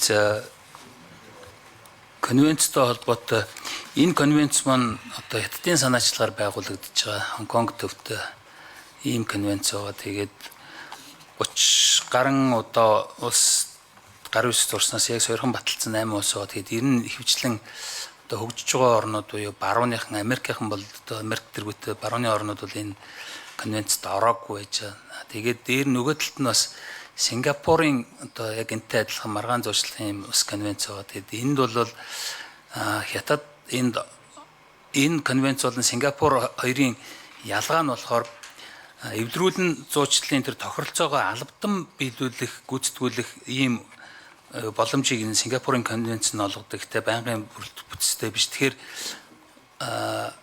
За, конвенцтой холбоотой энэ конвенц маань одоо Хятадын санаачлагаар байгуулагдаж байгаа, Хонконг төвтэй ийм конвенц байгаа. Тэгээд 30 гаруй одоо улс гар үс зурснаас яг сойрхон баталсан 8 улс байгаа. Тэгээд ер нь ихэвчлэн одоо хөгжиж байгаа орнууд буюу барууныхан, Америкийнхан бол одоо Америк тэргүүтээ барууны орнууд бол энэ конвенцэд ороогүй байж байгаа. Тэгээд дээр нөгөө талд нь бас Сингапурын одоо яг энэтэй адилхан маргаан зуршлын юм ус конвенц байгаа. Тэгээд энд бол Хятад энд энэ конвенц болон Сингапур хоёрын ялгаа нь болохоор эвдрүүлэн зуучлалын тэр тохиролцоогоо албадан биелүүлэх, гүйцэтгүүлэх ийм боломжийг энэ Сингапурын конвенц нь олгодог. Гэтэ байнгын бүтцтэй биш. Тэгэхээр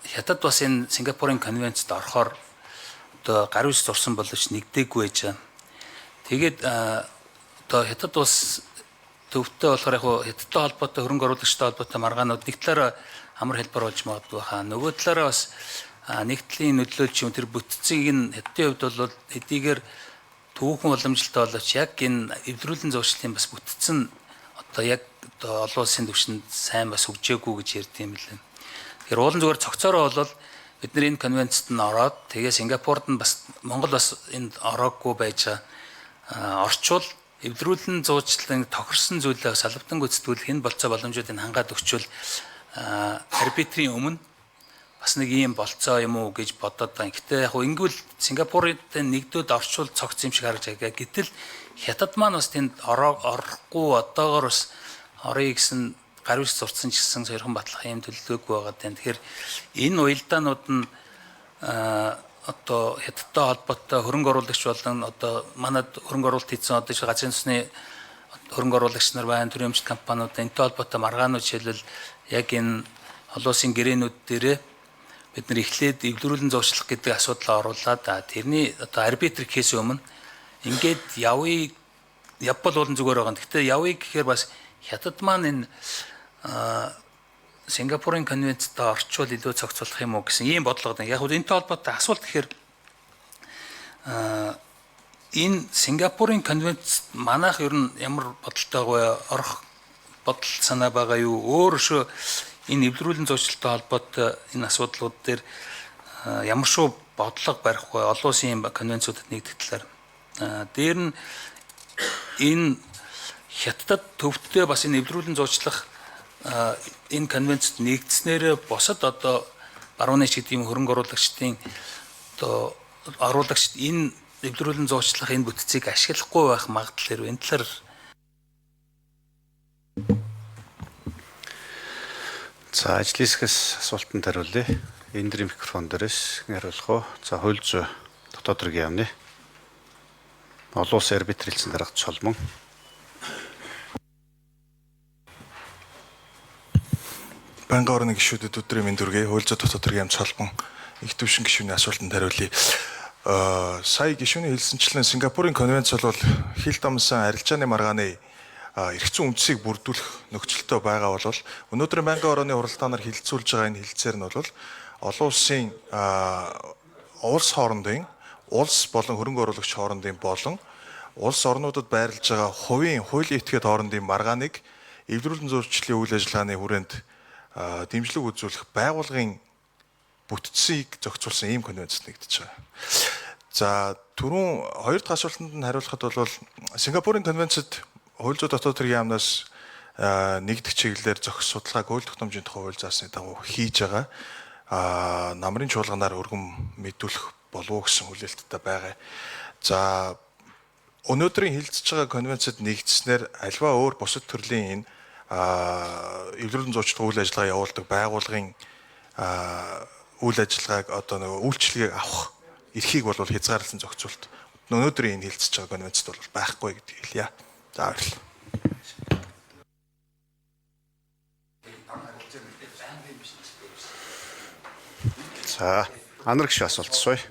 Хятад бас энэ Сингапурын конвенцэд орохоор одоо гар үс зурсан боловч нэгдээгүй байж байгаа. Тэгээд одоо Хятад бас төвтэй болохоор яг Хятадтай холбоотой, хөрөнгө оруулагчтай холбоотой маргаанууд нэг талаараа амар хэлбэр болж магадгүй хаа. Нөгөө талаараа бас нэгдлийн нөлөөлч юм тэр бүтцийг нь Хятадын хувьд бол хэдийгээр түүхэн уламжлалтай боловч яг энэ эвдрүүлэн зуршлын бас бүтцэн одоо яг одоо олон улсын түвшинд сайн бас хөгжээгүй гэж ярьд юм лээ. Тэгэхээр уулын зүгээр цогцоороо бол бид нар энэ конвенцэд нь ороод, тэгээ Сингапурд нь бас, Монгол бас энд ороогүй байж байгаа, орчвол эвдрүүлэн зуучлан тохирсон зүйлээ бас албадан гүйцэтгүүлэх энэ болцоо боломжуудыг хангаад өгчвөл арбитрийн өмнө бас нэг ийм болцоо юм уу гэж бодоод байгаа. Гэтэ яг хөө ингүүл Сингапурын нэгдүүд орчвол цогц юм шиг харж байгаа. Гэтэл Хятад маань бас тэнд орохгүй, одоогор бас орё гэсэн гар үс зурцсан ч гэсэн сойрхон батлах юм төлөвлөгөөгүй байгаа даа. Тэгэхээр энэ уялдаанууд нь одоо Хятадтай холбоотой хөрөнгө оруулагч болон одоо манад хөрөнгө оруулалт хийсэн одоо газрын тусны хөрөнгө оруулагч нар байна, төрийн өмчт компаниуд, энэтэй холбоотой маргаанууд жишээлбэл яг энэ олон улсын гэрээнүүд дээрээ бид нар эхлээд эвлэрүүлэн зуршлах гэдэг асуудлаа оруулаад, тэрний одоо арбитр гэхээс өмнө ингээд явъя, явбал болон зүгээр байгаа. Гэхдээ явъя гэхээр бас Хятад маань энэ Сингапурын конвенцэд орчвол илүү цогцолох юм уу гэсэн ийм бодлого байна. Яг нь энэтэй холбоотой асуулт гэхээр энэ Сингапурын конвенц манайх ер нь ямар бодолтой байгаа, орох бодол санаа байгаа юу? Өөр шүү энэ эвлэрүүлэн зуршлалтай холбоотой энэ асуудлууд дээр ямар шүү бодлого барих вэ? Олон улсын конвенцүүдэд нэгдэх талаар. Дээр нь энэ Хятадд төвдөө бас энэ эвлэрүүлэн зурчлах энэ конвенцэд нэгдснээр бусад одоо барууны ч гэдэг юм хөрөнгө оруулагчдын одоо оруулагчд энэ эвлэрүүлэн зурчлах энэ бүтцийг ашиглахгүй байх магадлал энэ талаар. За, ажлын хэсгээс асуултанд хариулъя. Эндрийн микрофон дээрээс хариулах уу? За, хууль зүйн дотоод хэргийн яамны олон улсын арбитр хэлсэн дарга Чолмон. Байнгын орны гишүүдэд өдрийн мэнд хүргэе. Хууль зүйн дотоод хэргийн яам Чолмон их түвшин гишүүний асуултанд хариулъя. Сая гишүүний хэлсэнчлэн Сингапурын конвенц бол хил дамсан арилжааны маргааны эрх зүйн үндсийг бүрдүүлэх нөхцөлтөй байгаа бол өнөөдрийн байнгын орооны хуралдаанаар хилцүүлж байгаа энэ хилцээр нь бол олон улсын улс хоорондын, улс болон хөрөнгө оруулагч хоорондын болон улс орнуудад байрлаж байгаа хувийн хуулийн этгээд хоорондын маргааныг эвлэрүүлэн зурчлалын үйл ажиллагааны хүрээнд дэмжлэг үзүүлэх байгууллагын бүтцийг зохицуулсан ийм конвенцэд нэгдэж байгаа. За, түрүүн хоёр дахь асуултанд нь хариулахад бол Сингапурын конвенцэд хууль зүйн дотоод хэргийн яамнаас нэгдэх чиглэлээр зохис судалгааг хууль тогтоомжийн тухай хууль заасны дагуу хийж байгаа. Намрын чуулганаар өргөн мэдүүлэх болов уу гэсэн хүлээлттэй байгаа. За, өнөөдрийн хилцэж байгаа конвенцэд нэгдснээр альва өөр бусад төрлийн энэ эвлэрүүлэн зуучлах үйл ажиллагаа явуулдаг байгууллагын үйл ажиллагааг одоо нөгөө үйлчилгээг авах эрхийг бол хязгаарласан зохицуулт өнөөдрийн энэ хилцэж байгаа конвенцэд бол байхгүй гэдгийг хэлье. За, баярлалаа. За, анар гишүү асуулт асууя.